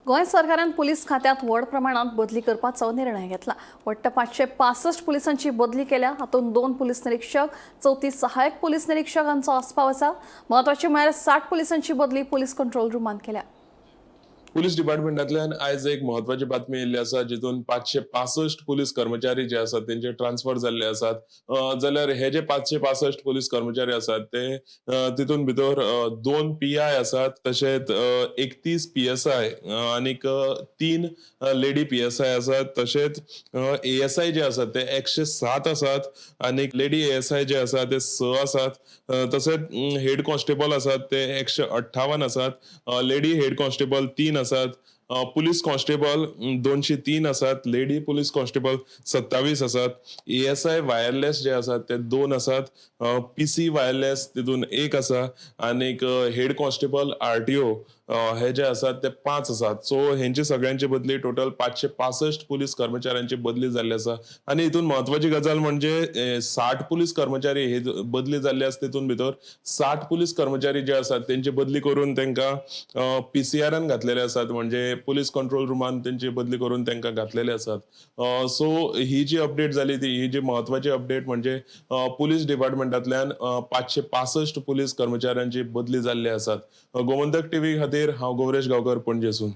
गोंय सरकारान पुलीस खात्यांत व्हड प्रमाणात बदली करपाचो निर्णय घेतला. वट्ट 565 पुलिसांची बदली केल्या. हातूंत 2 पुलीस निरीक्षक, 34 सहाय्यक पुलीस निरीक्षक हांचो आस्पाव आसा. म्हत्वाचें म्हळ्यार 60 पुलिसांची बदली पुलीस कंट्रोल रुमांत केल्या. पुलीस डिपार्टमेंटांतल्यान आयज एक म्हत्वाची बातमी येयल्ली आसा, जितून 565 पुलीस कर्मचारी जे आसात तेंचे ट्रान्सफर जाल्ले आसात. जाल्यार हे जे 565 पुलीस कर्मचारी आसात ते तितून भितर 2 PI आसात, तशेंच 31 PSI आनीक 3 लेडी PSI आसात, तशेंच ASI जे आसात ते 107 आसात आनीक लेडी ASI जे आसात ते 6 आसात. तशेंच हेड कॉन्स्टेबल आसात ते 158 आसात, लेडी हेड कॉन्स्टेबल 3 आसात, पुलीस कॉन्स्टेबल 203 आसात, लेडी पुलीस कॉन्स्टेबल 27 आसात, ASI wireless जे आसात ते 2 आसात, PC wireless तितून 1 आसा आनीक हेड कॉन्स्टेबल RTO हे जे आसात ते 5 आसात. सो हेंची सगळ्यांची बदली टोटल 565 पुलीस कर्मचाऱ्यांची बदली जाल्ली आसा. आनी हितून म्हत्वाची गजाल म्हणजे 60 पुलीस कर्मचारी हे बदली जाल्ले आसा, तितून भितर 60 पुलीस कर्मचारी जे आसात तेंची बदली करून तेंकां PCRन घातलेले आसात, म्हणजे पुलीस कंट्रोल रुमान तेंची बदली करून तेंकां घातलेले आसात. सो ही जी अपडेट जाली ती ही जी म्हत्वाची अपडेट म्हणजे पुलीस डिपार्टमेंटांतल्यान 565 पुलीस कर्मचाऱ्यांची बदली जाल्ली आसात. गोमंतक टीव्ही खातीर हांव गौरेश गांवकर, पणजेसून.